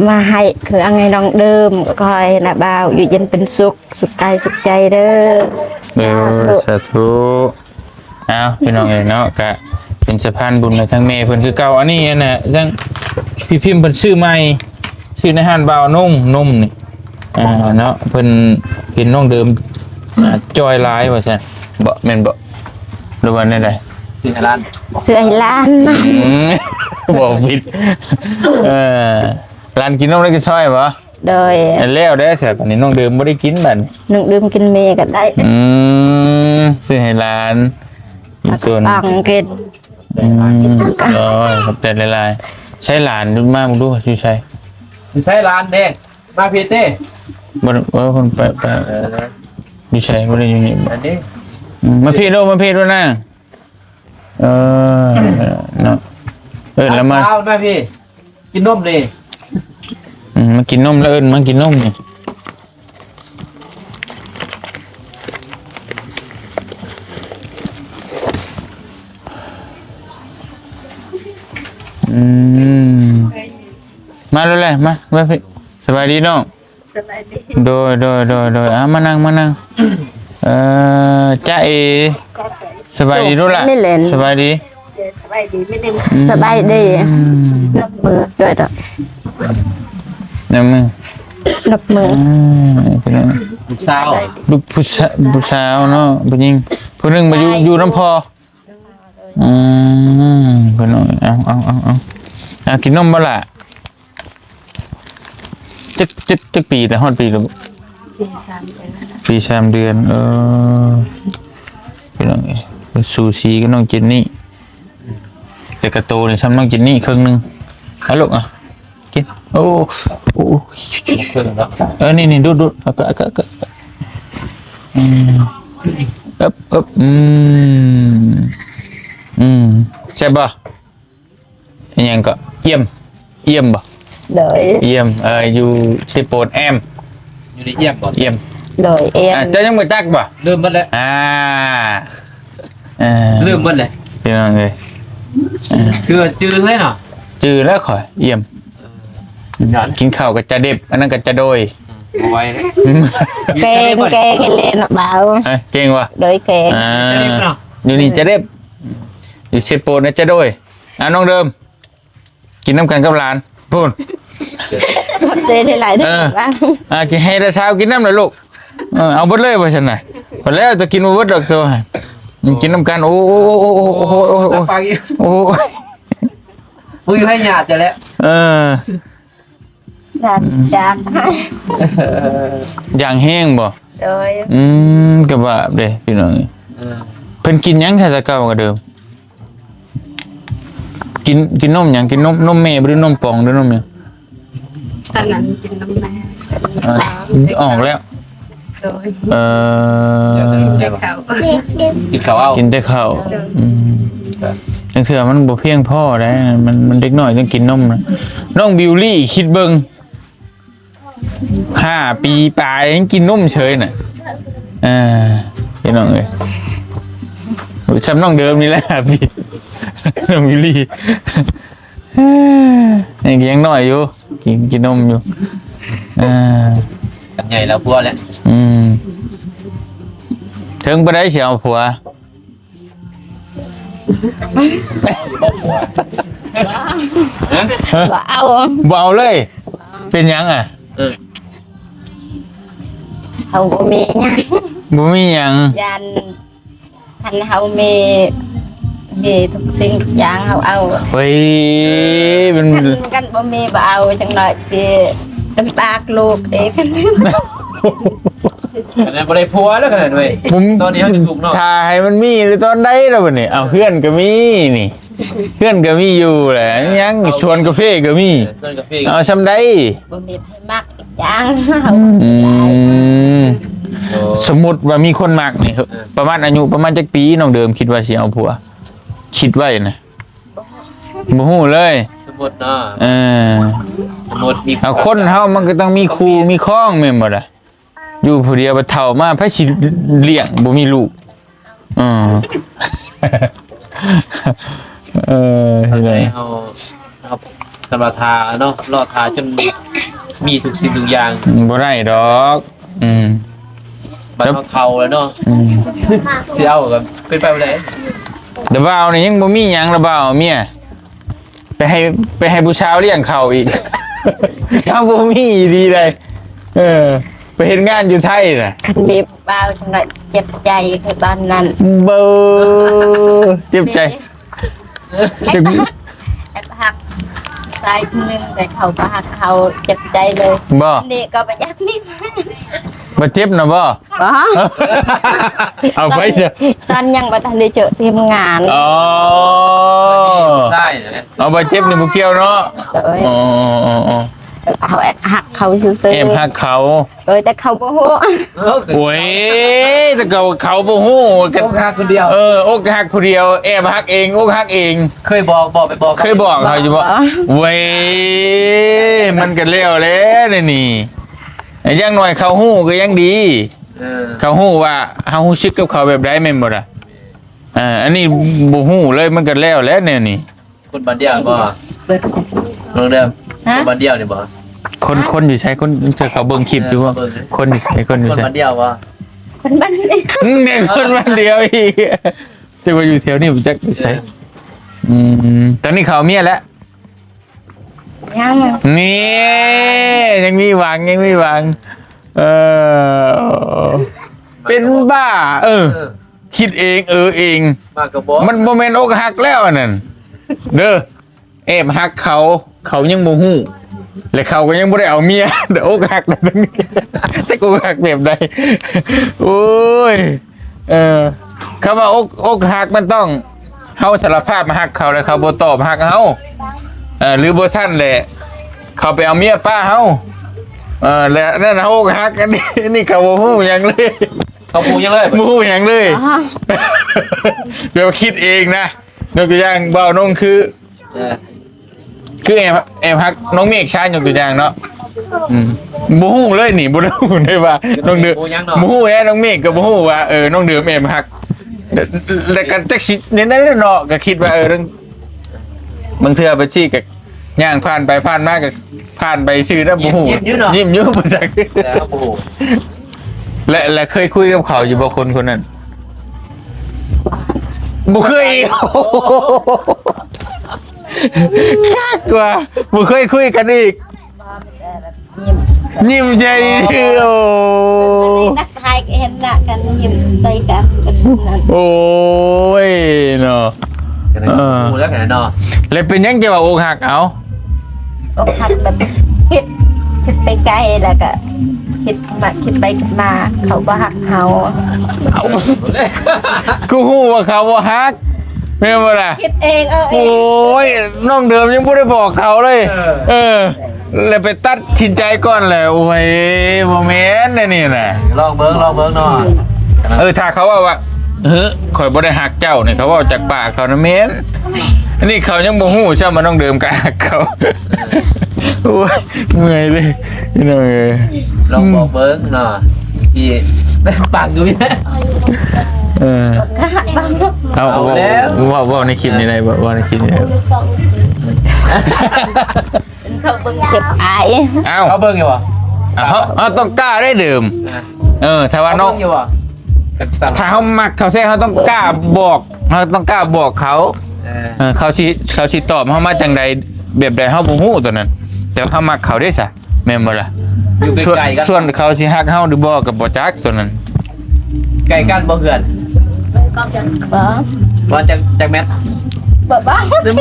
ມາໃຫ້ເຄື່ອງໃຫ້ນ້ອງເດີມ, ກໍຂໍໃຫ້ນ້າບ່າວຢູ່ເຢັນເປັນສຸກ ສຸກກາຍສຸກໃຈເດີ. ເອີ ສາທຸ ສາທຸ. ອ້າວ ພີ່ນ້ອງເອີຍເນາະ, ກະເປັນສະພານບຸນໃຫ້ທັງແມ່ເພິ່ນຄືເກົ່າ. ອັນນີ້ ອັນນ່າ ທັງພີ່ພິມເພິ່ນຊື້ໃໝ່ ຊື້ໃນຮ້ານບ່າວນົງນົມນີ້ ອ່າ ເນາະ, ເພິ່ນເຫັນນ້ອງເດີມ ອ່າ ຈ່ອຍຫຼາຍວ່າຊັ້ນເບາະ, ແມ່ນເບາະ ຫຼືວ່າແນວໃດ? ຊື້ໃຫ້ຫຼານ ຊື້ໃຫ້ຫຼານ. ອືມ ເວົ້າຜິດ. ເອີ ຫຼານກິນນົມແລ້ວກິນຊອຍບໍ່? ໂດຍ ແລ້ວເດ້. ແຊບ ອັນນີ້ນ້ອງເດີມບໍ່ໄດ້ກິນບັດນີ້. ນ້ອງເດີມກິນແມ່ກໍໄດ້. ອືມ ຊື້ໃຫ້ຫຼານອີກສ່ວນ ປັງກິນ. ອືມ ໂອ້ຍ ຂອບໃຈຫຼາຍໆ. ໃຊ້ຫຼານມາເບິ່ງດູ ຢູ່ໃສ? ຢູ່ໃສຫຼານເດ້? ມາພີ້ເຕ້. ບໍ່ ເອີ ເພິ່ນໄປ ໄປ ເອີ ຢູ່ໃສ? ບໍ່ໄດ້ຢູ່ນີ້. ອັນນີ້ ອືມ ມາພີ້ໂລດ ມາພີ້ໂລດນາງ. ເອີ ເນາະ ເອີ້ນລະມາ ມາພີ້ ກິນນົມນີ້. ອືມ ມາກິນນົມ ລະເອີ້ນມາກິນນົມນີ້. ອືມ ມາໂລດແຫຼະ ມາ ມາພີ້. ສະບາຍດີນ້ອງ. ສະບາຍດີ. ໂດຍ ໂດຍ ໂດຍ ໂດຍ. ອ່າ ມານັ່ງ ມານັ່ງ. ເອີ ຈ໊ະເອ ສະບາຍດີລູກຫຼານ. ສະບາຍດີ. ສະບາຍດີ. ອືມ ສະບາຍດີ. ອືມ ນັບມື ຈອຍດອກ ນັບມື ນັບມື. ອືມ ລູກສາວ ລູກຜູ້ສາ ຜູ້ສາວເນາະ ຜູ້ຍິງ ຜູ້ໜຶ່ງມາຢູ່ ຢູ່ນຳພໍ່. ອືມ ພີ່ນ້ອງ ເອົາ ເອົາ ເອົາ ເອົາ ເອົາ ກິນນົມບໍ່ລະ? ຈັກ ຈັກ ຈັກປີແລ້ວ? ຮອດປີແລ້ວບໍ່? ປີສາມເດືອນ ປີສາມເດືອນ. ເອີ ພີ່ນ້ອງເອີຍ ສູສີກັບນ້ອງເຈນນີ້ ແຕ່ກະໂຕນີ້ຊ່ຳນ້ອງເຈນນີ້ເຄິ່ງໜຶ່ງ. ເອົາລູກ ເອົາ ກິນ. ໂອ້ ໂອ້ ເຄິ່ງເນາະ. ເອີ ນີ້ ນີ້ ດູດ ດູດ ເອົາ ເອົາ ເອົາ ອືມ ເອິບ ເອິບ ອືມ ອືມ ແຊບບໍ່? ອີຫຍັງເກາະ? ອ່ຽມ ອ່ຽມບໍ່? ໂດຍ ອ່ຽມ ເອີ ຢູ່ເຊໂປນ ແອມ ຢູ່ໃນອ່ຽມບໍ່? ອ່ຽມ ໂດຍ ອ່ຽມ. ອ່າ ເຈົ້າຍັງບໍ່ຈັກບໍ່? ລືມໝົດແລ້ວ ອ່າ ເອີ ລືມໝົດແລ້ວ ພີ່ນ້ອງເອີຍ. ເອີ ຈື່ ຈື່ເລີຍເນາະ ຈື່ແລ້ວຂ້ອຍ ອ່ຽມ. ເອີ ກິນເຂົ້າກໍຈະເດັບ ອັນນັ້ນກໍຈະໂດຍ ອືມ ບໍ່ໄຫວເດ້. ແກງ ແກງເລີຍເນາະບ່າວ. ເອີ ເກັ່ງວະ? ໂດຍ ແກງ ອ່າ ຈະເດັບເນາະ ຢູ່ນີ້ຈະເດັບ ຢູ່ເຊໂປນນະຈະໂດຍ. ອ່າ ນ້ອງເດີມ ກິນນຳກັນກັບຫຼານພຸ້ນ. ຂອບໃຈຫຼາຍໆເດີ. ເອີ ອ່າ ກິນໃຫ້ຕາຊາວກິນນຳລະລູກ. ເອີ ເອົາເບິດເລີຍວ່າຊັ້ນນະ. ພໍແລ້ວ ຈະກິນບໍ່ເບິດດອກໂຕ. ກິນນຳກັນ. ໂອ້ ໂອ້ ໂອ້ ໂອ້ ອຸ້ຍ ໃຫ້ຍາດຈະແລ້ວ. ເອີ ຢາກ ຢາກ ຢາກແຮງບໍ່? ໂດຍ ອືມ ກະບາບເດ້ພີ່ນ້ອງ. ເອີ ເພິ່ນກິນຫຍັງແທ້ແຕ່ເກົ່າກະເດີມ? ກິນ ກິນນົມຫຍັງ? ກິນນົມ ນົມແມ່ບໍ່ ຫຼືນົມປ່ອງ ຫຼືນົມຫຍັງ? ຕອນນັ້ນກິນນົມແມ່. ເອີ ອອກແລ້ວ. ໂດຍ ເອີ ກິນແຕ່ເຂົ້າ ກິນເຂົ້າເອົາ ກິນແຕ່ເຂົ້າ. ໂດຍ ອືມ ຈັ່ງເທື່ອມັນບໍ່ພຽງພໍໄດ໋ ມັນ ມັນເດັກນ້ອຍຕ້ອງກິນນົມນະ. ນ້ອງບິວລີຄິດເບິ່ງ ຫ້າປີປາຍຍັງກິນນົມເສີຍນະ. ເອີ ພີ່ນ້ອງເອີຍ ໂອ້ຍ ຊ່ຳນ້ອງເດີມນີ້ແຫຼະ ຫ້າປີ ນ້ອງບິວລີ. ຍັງ ຍັງນ້ອຍຢູ່ ກິນ ກິນນົມຢູ່. ເອີ ຄັນໃຫຍ່ແລ້ວຜົວແຫຼະ. ອືມ ເຖິງປານໃດຊິເອົາຜົວ? ບໍ່ເອົາ ບໍ່ເອົາເລີຍ. ເປັນຫຍັງອະ? ເອີ ເຮົາບໍ່ມີຫຍັງ ບໍ່ມີຫຍັງ ຢ້ານ ຄັນເຮົາມີ ມີທຸກສິ່ງທຸກຢ່າງເຮົາເອົາ. ໂອ້ຍ ມັນ ຄັນ ຄັນບໍ່ມີບໍ່ເອົາ ຈັ່ງໜ້ອຍຊິລຳບາກລູກເອງ. ອັນນັ້ນບໍ່ໄດ້ຜົວແລ້ວຂະໜາດເວີຍ ຕອນນີ້ເຮົາຊິທຸກເນາະ. ຖ້າໃຫ້ມັນມີຕອນໃດລະບັດນີ້? ເອົາ ເຮືອນກະມີນີ້ ເຮືອນກະມີຢູ່ແຫຼະ ຍັງ ເອີ ສວນກາເຟກະມີ ເອີ ສວນກາເຟ ເອົາຊ່ຳໃດ? ບໍ່ມີໃຜມັກ ຢ່າງເຮົາ. ອືມ ໂອ້ ສົມມຸດວ່າມີຄົນມັກນີ້ ເອີ ປະມານອາຍຸປະມານຈັກປີ ນ້ອງເດີມຄິດວ່າຊິເອົາຜົວ? ຄິດໄວ້ນະ ບໍ່ຮູ້ເລີຍ. ໝົດເນາະ ເອີ ສົມມຸດມີ ເອົາ ຄົນເຮົາມັນກໍຕ້ອງມີຄູ່ມີຄອງແມ່ນບໍ່ລະ? ຢູ່ຜູ້ດຽວບັດເຖົ້າມາໃຜຊິລ້ຽງ ບໍ່ມີລູກ. ເອີ ເອີ ເຮົາ ເຮົາ ຄັນວ່າຖ້າເນາະ ລໍຖ້າຈົນມີທຸກສິ່ງທຸກຢ່າງ ບໍ່ໄດ້ດອກ. ອືມ ບັດເຮົາເຖົ້າແລ້ວເນາະ ອືມ ຊິເອົາກໍເປັນໄປບໍ່ໄດ້. ລະບ່າວນີ້ຍັງບໍ່ມີຫຍັງ ລະບ່າວເມຍ ໄປໃຫ້ ໄປໃຫ້ຜູ້ສາວລ້ຽງເຂົ້າອີກ ເຮົາບໍ່ມີອີ່ຫຼີໃດ. ເອີ ໄປເຮັດງານຢູ່ໄທນະ ຄັນມີບ່າວຈັ່ງໃດເຈັບໃຈຄືບ້ານນັ້ນ ເບີ ເຈັບໃຈ. ແອບຮັກຊາຍຄົນໜຶ່ງ ແຕ່ເຂົາບໍ່ຮັກເຮົາ ເຈັບໃຈເລີຍ. ບໍ່ ນີ້ກໍບໍ່ຢາກມີ. ບໍ່ເຈັບນະບໍ່? ບໍ່ ເອົາໄປຊະ ຕອນຍັງບໍ່ທັນໄດ້ເຈີທີມງານ. ອໍ ຊາຍນະ ເອົາ ບໍ່ເຈັບນີ້ບໍ່ກ່ຽວເນາະ. ໂດຍ ອໍ ເຮົາແອບຮັກເຂົາຊື່ໆ ແອບຮັກເຂົາ. ໂດຍ ແຕ່ເຂົາບໍ່ຮູ້. ໂອ້ຍ ແຕ່ເຂົາ ເຂົາບໍ່ຮູ້ ອົກຮັກຄົນດຽວ. ເອີ ອົກຮັກຜູ້ດຽວ ແອບຮັກເອງ ອົກຮັກເອງ. ເຄີຍບອກ ບອກໄປ ບອກ ເຄີຍບອກເຂົາຢູ່ບໍ່? ບໍ່ ເວີຍ ມັນກໍແລ້ວແຫຼະນີ້. ຢ່າງໜ້ອຍເຂົາຮູ້ກໍຍັງດີ. ເອີ ເຂົາຮູ້ວ່າເຮົາຮູ້ສຶກກັບເຂົາແບບໃດແມ່ນບໍ່ລະ? ເອີ ອັນນີ້ບໍ່ຮູ້ເລີຍ ມັນກໍແລ້ວແຫຼະແນວນີ້. ຄົນບ້ານດຽວບໍ່? ນ້ອງເດີມ ຮະ? ຄົນບ້ານດຽວນີ້ບໍ່? ຄົນ ຄົນຢູ່ໃສ? ຄົນ ເຂົາເບິ່ງຄລິບຢູ່ບໍ່? ເອີ ເຂົາເບິ່ງ ຄົນຢູ່ໃສ? ຄົນຢູ່ໃສ? ຄົນບ້ານດຽວບໍ່? ຄົນບ້ານດຽວ ອືມ ແມ່ນຄົນບ້ານດຽວອີກ. ຈັກວ່າຢູ່ແຖວນີ້ບໍ່ຈັກຢູ່ໃສ. ເອີ ອືມ ຕອນນີ້ເຂົາເອົາເມຍແລ້ວ? ຍັງ ນີ້ ຍັງມີຫວັງ ຍັງມີຫວັງ. ເອີ ເປັນບ້າ ເອີ ເອີ ຄິດເອງ ເອີເອງ ມັນບໍ່ແມ່ນອົກຫັກແລ້ວອັນນັ້ນເດີ. ແອບຮັກເຂົາ ເຂົາຍັງບໍ່ຮູ້ ແລະ ເຂົາກໍຍັງບໍ່ໄດ້ເອົາເມຍ ແຕ່ອົກຫັກແລ້ວ ຈັກອົກຫັກແບບໃດ. ໂອ້ຍ ເອີ ຄຳວ່າອົກ ອົກຫັກມັນຕ້ອງ ເຮົາສາລະພາບຮັກເຂົາ ແລ້ວເຂົາບໍ່ຕອບຮັກເຮົາ ເອີ ຫຼືບໍ່ຊັ້ນແຫຼະ ເຂົາໄປເອົາເມຍປ້າເຮົາ ເອີ ແລ້ວນັ້ນເຮົາອົກຫັກ. ອັນນີ້ ອັນນີ້ເຂົາບໍ່ຮູ້ຫຍັງເລີຍ ເຂົາບໍ່ຮູ້ຫຍັງເລີຍ ບໍ່ຮູ້ຫຍັງເລີຍ. ແບບວ່າຄິດເອງນະ ຍົກຕົວຢ່າງ ບ່າວນົງຄື ເອີ ຄືແອບ ແອບຮັກນ້ອງເມກຊາ ຍົກຕົວຢ່າງເນາະ. ອືມ ບໍ່ຮູ້ເລີຍນີ້ ບໍ່ໄດ້ຮູ້ເລີຍວ່ານ້ອງເດີມ ບໍ່ຮູ້ແທ້ ນ້ອງເມກກໍບໍ່ຮູ້ວ່າ ເອີ ນ້ອງເດີມແອບຮັກ ແລ້ວກໍຈັກຊິແນວໃດເນາະ ກໍຄິດວ່າ ເອີ ບາງເທື່ອໄປຊີ້ກໍຍ່າງຜ່ານໄປຜ່ານມາ ກໍຜ່ານໄປຊື່ນະ ບໍ່ຮູ້ ຍິ້ມຢູ່ເນາະ ຍິ້ມຢູ່ ບໍ່ຈັກ ແຕ່ບໍ່ຮູ້. ແລະ ແລະ ເຄີຍຄຸຍກັບເຂົາຢູ່ບໍ່ ຄົນຄົນນັ້ນ? ບໍ່ເຄີຍອີກ. ຄັກວ່າ ບໍ່ເຄີຍຄຸຍກັນອີກ. ຍິ້ມ ຍິ້ມໃສ່ຊື່. ໂອ້ ນັກຖ່າຍເຫັນໜ້າກັນຍິ້ມໃສ່ກັນ. ໂອ້ຍເນາະ ເອີ ຮູ້ແລ້ວເນາະ. ແລ້ວເປັນຫຍັງຈະວ່າອົກຫັກ? ເອົ້າ ອົກຫັກແບບຄິດ ຄິດໄປໄກ ແລ້ວກະຄິດມາ ຄິດໄປຄິດມາ ເຂົາບໍ່ຮັກເຮົາ. ເອົ້າ ຄືຮູ້ວ່າເຂົາບໍ່ຮັກ ແມ່ນບໍ່ລະ? ຄິດເອງເອົາເອງ. ໂອ້ຍ ນ້ອງເດີມຍັງບໍ່ໄດ້ບອກເຂົາເລີຍ. ເອີ ເອີ ແລ້ວໄປຕັດສິນໃຈກ່ອນແຫຼະ. ໂອ້ຍ ບໍ່ແມ່ນແນວນີ້ນະ. ລອງເບິ່ງ ລອງເບິ່ງເນາະ. ເອີ ຖ້າເຂົາເວົ້າວ່າ ເຮີ ຂ້ອຍບໍ່ໄດ້ຮັກເຈົ້ານີ້ ເຂົາເວົ້າຈາກປາກເຂົານະແມ່ນ. ອັນນີ້ເຂົາຍັງບໍ່ຮູ້ຊ້ຳວ່ານ້ອງເດີມກໍຮັກເຂົາ. ໂອ້ຍ ເມື່ອຍເລີຍພີ່ນ້ອງເອີຍ. ລອງບອກເບິ່ງເນາະ ທີ່ປາກຢູ່ນີ້. ເອີ ເອົາ ເອົາແລ້ວ ເວົ້າ ເວົ້າໃນຄລິບນີ້ໄດ້ບໍ່? ເວົ້າໃນຄລິບນີ້ໄດ້ບໍ່? ເຂົາເບິ່ງຄລິບອ້າຍ. ເອົ້າ ເຂົາເບິ່ງຢູ່ບໍ່? ເຮົາ ເຮົາຕ້ອງກ້າໄດ້ເດີມ. ເອີ ຖ້າວ່ານ້ອງ ເຂົາເບິ່ງຢູ່ບໍ່? ຖ້າເຮົາມັກເຂົາແທ້ ເຮົາຕ້ອງກ້າບອກ ເຮົາຕ້ອງກ້າບອກເຂົາ. ເອີ ເອີ ເຂົາຊິ ເຂົາຊິຕອບເຮົາມາຈັ່ງໃດ ແບບໃດ ເຮົາບໍ່ຮູ້ຕົວນັ້ນ ແຕ່ວ່າເຮົາມັກເຂົາເດ້ຊະ ແມ່ນບໍ່ລະ? ຢູ່ໃກ້ໆກັນ ສ່ວນ ສ່ວນເຂົາຊິຮັກເຮົາຫຼືບໍ່ກໍບໍ່ຈັກຕົວນັ້ນ. ໃກ້ກັນບໍ່ເຮືອນ? ບໍ່ ວ່າຈັກ ຈັກແມັດ? ບໍ່ບອກ ບໍ່ບ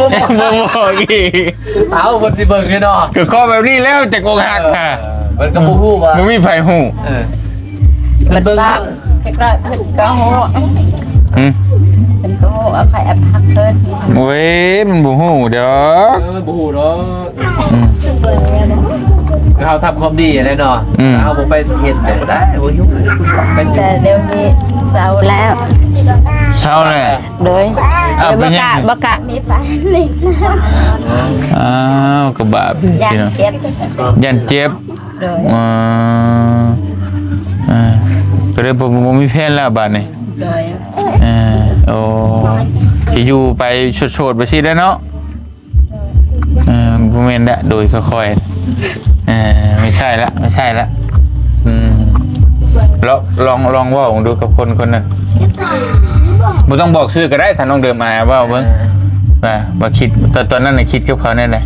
ອກອີກ. ເອົາ ເພິ່ນຊິເບິ່ງຢູ່ເນາະ ກໍຂໍແບບນີ້ແລ້ວຈັກອົກຫັກ. ເອີ ຫາ ເພິ່ນກໍບໍ່ຮູ້ວ່າ ບໍ່ມີໃຜຮູ້. ເອີ ເພິ່ນເບິ່ງ ຈັກໜ້ອຍເພິ່ນກໍຮູ້. ຫືມ? ເພິ່ນກໍຮູ້ວ່າຂ້ອຍແອບຮັກເພິ່ນ. ໂອ້ຍ ມັນບໍ່ຮູ້ດອກ. ເອີ ບໍ່ຮູ້ດອກ. ອືມ ເຮົາທຳຄວາມດີແຫຼະເນາະ. ອືມ ເຮົາບໍ່ໄປເຮັດແບບໃດ ບໍ່ຫຍຸ້ງ ໄປ ແຕ່ດຽວນີ້ເຊົາແລ້ວ. ເຊົາແລ້ວ. ໂດຍ. ອ້າວ ເປັນຫຍັງ? ບໍ່ກະ ບໍ່ກະ ມີໄຟ. ອ້າວ ກໍບາບ ຢ້ານເຈັບ ຢ້ານເຈັບ. ໂດຍ. ເອີ ເອີ ກໍເລີຍບໍ່ ບໍ່ມີແຟນແລ້ວບາດນີ້. ໂດຍ. ເອີ ໂອ້ ຊິຢູ່ໄປໂສດໆ ໄປຊີ້ແຫຼະເນາະ. ເອີ ບໍ່ແມ່ນລະ ໂດຍຄ່ອຍໆ ເອີ ບໍ່ໃຊ່ລະ ບໍ່ໃຊ່ລະ. ອືມ ລອງ ລອງ ລອງເວົ້າເບິ່ງດູກັບຄົນຄົນນັ້ນ. ບໍ່ຕ້ອງບອກຊື່ກໍໄດ້ ຖ້ານ້ອງເດີມອາຍ ເວົ້າເບິ່ງ ເອີ ວ່າ ວ່າຄິດ ຕອນ ຕອນນັ້ນນະຄິດກັບເຂົາແນວໃດ?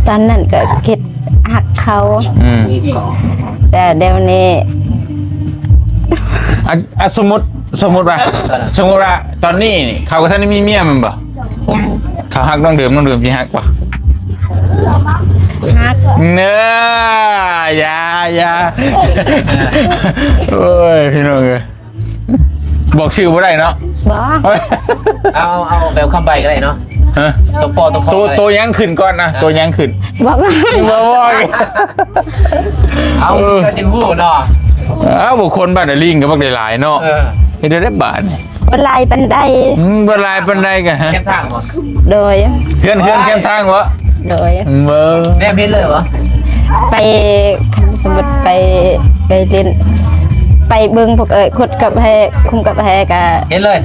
ຕອນນັ້ນກໍຄິດຮັກເຂົາ. ອືມ ແຕ່ດຽວນີ້ ອາ ອາ ສົມມຸດ ສົມມຸດວ່າ ສົມມຸດວ່າຕອນນີ້ນີ້ ເຂົາກໍທັນໄດ້ມີເມຍແມ່ນບໍ່? ເຂົາຮັກນ້ອງເດີມ ນ້ອງເດີມຊິຮັກບໍ່? ຮັກ. ເນີ ຢ່າ ຢ່າ ໂອ້ຍ ພີ່ນ້ອງເອີຍ ບອກຊື່ບໍ່ໄດ້ເນາະ. ບໍ່. ເອົາ ເອົາແບບຄຳໃບ້ກໍໄດ້ເນາະ. ຮະ? ຕົວປໍຕົວຄອ ໂຕ ກໍໄດ້ ໂຕຫຍັງຂຶ້ນກ່ອນນະ? ຮະ? ໂຕຫຍັງຂຶ້ນ? ບໍ່ບອກ ບໍ່ບອກ. ເອົາ ເອີ ກໍຈຶ່ງຮູ້ເນາະ. ເອົາ ບາງຄົນບາດດາລິງກໍບັກໄດ້ຫຼາຍເນາະ. ເອີ ເຮັດໄດ້ບາດນີ້. ບໍ່ຫຼາຍປານໃດ. ອືມ ບໍ່ຫຼາຍປານໃດກໍ ແຄມທາງບໍ່? ໂດຍ. ເຮືອນ ເຮືອນແຄມທາງບໍ່? ໂດຍ. ເບິ່ງ ແນມເຫັນເລີຍບໍ່? ໄປ ຄັນສົມມຸດໄປ ໄປຫຼິ້ນ ໄປເບິ່ງພວກເອີຍ ຂຸດກັບແຮ ຂຸດກັບແຮກະ ເຫັນເລີຍ.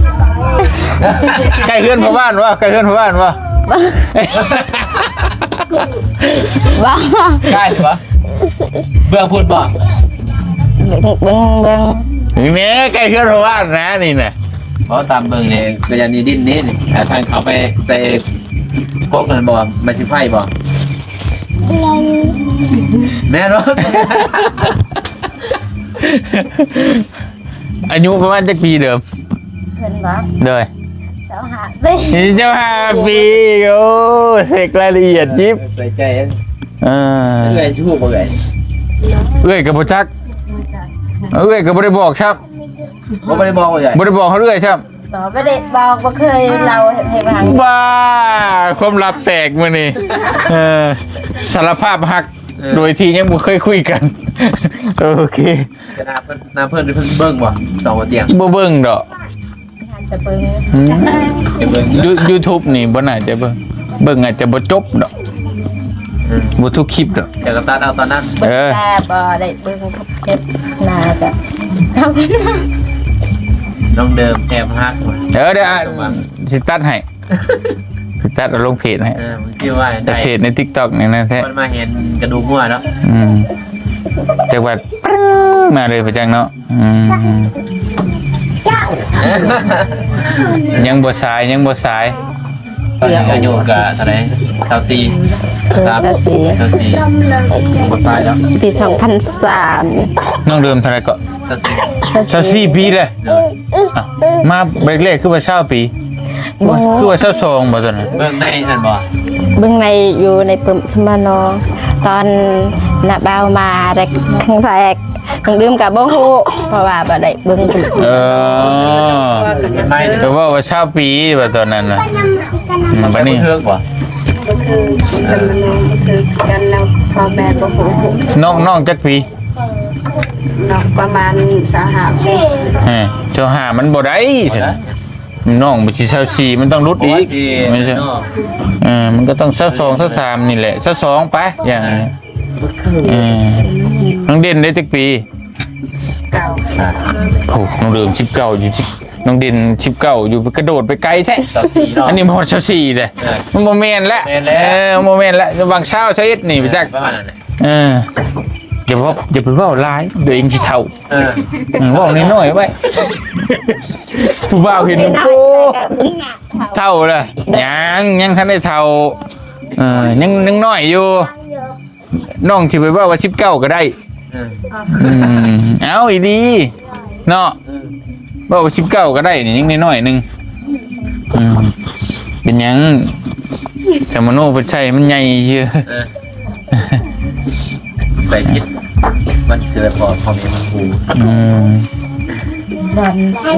ໃກ້ເຮືອນພໍ່ບ້ານບໍ່? ໃກ້ເຮືອນພໍ່ບ້ານບໍ່? ບໍ່ ບໍ່. ໃກ້ບໍ່? ເບື້ອງພຸ້ນບໍ່? ເບິ່ງ ເບິ່ງ ເບິ່ງ ນີ້ແມ່ ໃກ້ເຮືອນພໍ່ບ້ານນະ ນີ້ນະ. ເພາະຕາມເບິ່ງນີ້ ກໍຢ່າງນີ້ດິນນີ້ ຖ້າທ່ານເຂົ້າໄປໃສ່ກົກນັ້ນບໍ່? ໄມ້ຊິໄຟບໍ່? ແມ່ນບໍ່? ອາຍຸປະມານຈັກປີເດີມ? ເພິ່ນບໍ່? ໂດຍ. ຊາວຫ້າປີ. ຊາວຫ້າປີ. ໂອ້ ເຊັກລາຍລະອຽດຢິບ ໃສ່ໃຈ. ເອີ ເອື້ອຍຮູ້ບໍ່ເອື້ອຍ? ເອື້ອຍກໍບໍ່ຈັກ. ເອື້ອຍກໍບໍ່ໄດ້ບອກຊ້ຳ. ບໍ່ ບໍ່ໄດ້ບອກເອື້ອຍ. ບໍ່ໄດ້ບອກເອື້ອຍຊ້ຳ. ບໍ່ ບໍ່ໄດ້ບອກ ບໍ່ເຄີຍເລົ່າໃຫ້ຟັງ. ບ້າ ຄວາມລັບແຕກມື້ນີ້. ເອີ ສາລະພາບຮັກ ເອີ ໂດຍທີ່ຍັງບໍ່ເຄີຍຄຸຍກັນ. ໂອເຄ. ໜ້າເພິ່ນ ໜ້າເພິ່ນເພິ່ນເບິ່ງບໍ່? ສອງຫົວຕຽງ ບໍ່ເບິ່ງດອກ. ອືມ ຈະເບິ່ງ ຢູທູບນີ້ບໍ່ໜ້າຈະເບິ່ງ ເບິ່ງອາດຈະບໍ່ຈົບດອກ. ອືມ ບໍ່ທຸກຄລິບດອກ. ຈະກະຕັດເອົາຕອນນັ້ນ. ເອີ ແຕ່ບໍ່ໄດ້ເບິ່ງເຈັບໜ້າກະ ນ້ອງເດີມແອບຮັກ. ເອີ ດຽວ ຊິຕັດໃຫ້ ຊິຕັດເອົາລົງເພຈໃຫ້. ເອີ ມັນຄືວ່າ ແຕ່ເພຈໃນຕິກຕັອກນີ້ນະແທ້ ມັນມາເຫັນກະດູກງົວເນາະ. ອືມ ຈັກວ່າ ມາເລີຍປະຈັກເນາະ. ອືມ ຍັງບໍ່ສາຍ ຍັງບໍ່ສາຍ. ອາຍຸກະເທົ່າໃດ? ຊາວສີ່. ເອີ ຊາວສີ່ ຊາວສີ່ ຍັງບໍ່ສາຍດອກ. ປີສອງພັນສາມ. ນ້ອງເດີມເທົ່າໃດເກາະ? ຊາວສີ່ ຊາວສີ່ປີແລ້ວ. ໂດຍ. ອ້າວ ມາແບກແລກຄືວ່າຊາວປີ? ບໍ່ ຄືວ່າຊາວສອງບໍ່ຕອນນັ້ນ? ເບິ່ງໃນນັ້ນບໍ່? ເບິ່ງໃນ ຢູ່ໃນປຶ້ມສຳມະໂນ ຕອນນ້າບ່າວມາແລກ ຄັ້ງແລກ ນ້ອງເດີມກໍບໍ່ຮູ້ ເພາະວ່າບໍ່ໄດ້ເບິ່ງ. ເອີ ກໍເວົ້າວ່າຊາວປີວ່າຕອນນັ້ນນະ. ອືມ ບັດນີ້ ບໍ່ຖືກບໍ່? ບໍ່ຖືກ ສຳມະໂນບໍ່ຖືກກັນແລ້ວ ພໍ່ແມ່ບໍ່ຮູ້. ນ້ອງ ນ້ອງຈັກປີ? ນ້ອງປະມານຊາວຫ້າປີ. ເອີ ຊາວຫ້າມັນບໍ່ໄດ້. ບໍ່ໄດ້. ນ້ອງມັນຊິຊາວສີ່ ມັນຕ້ອງຫຼຸດອີກ. ໂອ້ຍ ແມ່ນເນາະ. ເອີ ມັນກໍຕ້ອງຊາວສອງ ຊາວສາມນີ້ແຫຼະ ຊາວສອງໄປ ຢ່າງ ເອີ ນ້ອງເດັ່ນໄດ້ຈັກປີ? ສິບເກົ້າ. ໂອ້ ນ້ອງເດີມສິບເກົ້າຢູ່ ນ້ອງເດັ່ນສິບເກົ້າຢູ່ ໄປກະໂດດໄປໄກແທ້. ຊາວສີ່ເນາະ. ອັນນີ້ບໍ່ຮອດຊາວສີ່ເດ້. ເອີ ມັນບໍ່ແມ່ນແຫຼະ. ແມ່ນແລ້ວ. ເອີ ມັນບໍ່ແມ່ນແຫຼະ ຫວ່າງຊາວຊາວເອັດນີ້ ເອີ ໄປຈັກ ປະມານນັ້ນແຫຼະ. ເອີ ຢ່າເວົ້າ ຢ່າໄປເວົ້າຫຼາຍ ດຽວເອງຊິເຖົ້າ. ເອີ ເວົ້ານ້ອຍໆໄວ້ ຜູ້ບ່າວເຫັນ ໂອ້ ເຖົ້າລະ. ຍັງ ຍັງທັນໄດ້ເຖົ້າ. ເອີ ຍັງ ຍັງນ້ອຍຢູ່. ນ້ອງຊິໄປເວົ້າວ່າສິບເກົ້າກໍໄດ້. ເອີ ອືມ ເອົາ ອີ່ຫຼີເນາະ. ເອີ ເວົ້າວ່າສິບເກົ້າກໍໄດ້ນີ້ ຍັງນ້ອຍໆໜຶ່ງ. ອືມ ເປັນຫຍັງ ສຳມະໂນເພິ່ນໃສ່ມັນໃຫຍ່ຢູ່. ເອີ ໃສ່ຜິດວັນເກີດພໍ່ ພໍ່ແມ່ ອືມ ວັນ ວັນ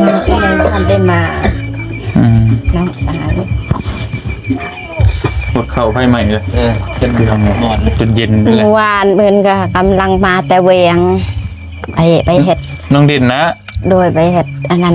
ວັນໄດ້ມາ. ອືມ ນ້ອງສາວ ອົດເຂົ້າໄຟໄໝ້ເລີຍ. ເອີ ຈົນເດືອນ ຈົນເຢັນເລີຍ. ມື້ວານເພິ່ນກໍກຳລັງມາແຕ່ວຽງ ໄປ ໄປເຮັດ ນ້ອງດິນນະ. ໂດຍ ໄປເຮັດອັນນັ້ນ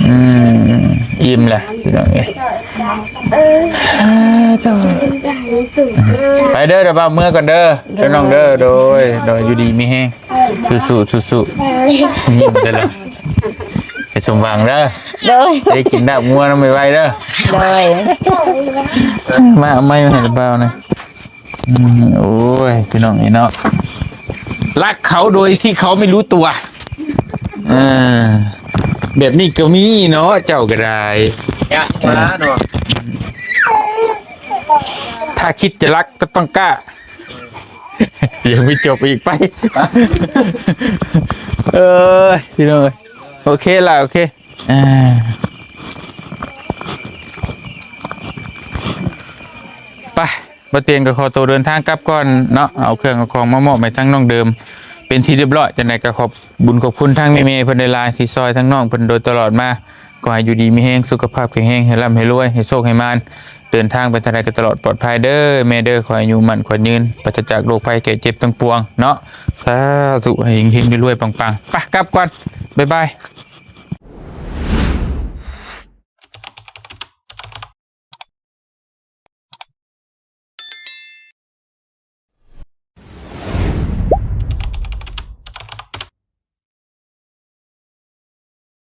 อืม อิ่มแหละพี่น้องเอ้ย เออ เจ้า ไปเด้อ เดี๋ยวบ่าวเมือก่อนเด้อ เด้อน้องเด้อ โดย โดย อยู่ดีมีแฮง สู้ๆ สู้ๆ ยิ้มแต่ละ ให้สมหวังเด้อ โดย ได้กินลาบงัวนำไวๆเด้อ โดย มาเอาไม้มาให้บ่าวนะ อืม โอ้ย พี่น้องเอ้ยเนาะ รักเขาโดยที่เขาไม่รู้ตัว เออ แบบนี้ก็มีเนาะ เจ้าก็ได้ ยากมาเนาะ ถ้าคิดจะรักก็ต้องกล้า ยังไม่จบอีก ไป เอ้ย พี่น้องเอ้ย โอเคล่ะ โอเค อ่า ไป บ่าวเตียงก็ขอตัวเดินทางกลับก่อนเนาะ เอาเครื่องเอาของมามอบให้ทางน้องเดิม เป็นที่เรียบร้อย จั่งใดก็ขอบบุญขอบคุณทางแม่ๆเพิ่นหลายๆ ที่ซอยทางน้องเพิ่นโดยตลอดมา ขอให้อยู่ดีมีแฮง สุขภาพแข็งแรง ให้ร่ำให้รวย ให้โชคให้หมาน เดินทางไปทางใดก็ตลอดปลอดภัยเด้อแม่เด้อ ขอให้อายุมั่นขวัญยืน ปราศจากโรคภัยไข้เจ็บทั้งปวงเนาะ สาธุ ให้เฮงๆรวยๆปังๆ ไป กลับก่อน บ๊ายบาย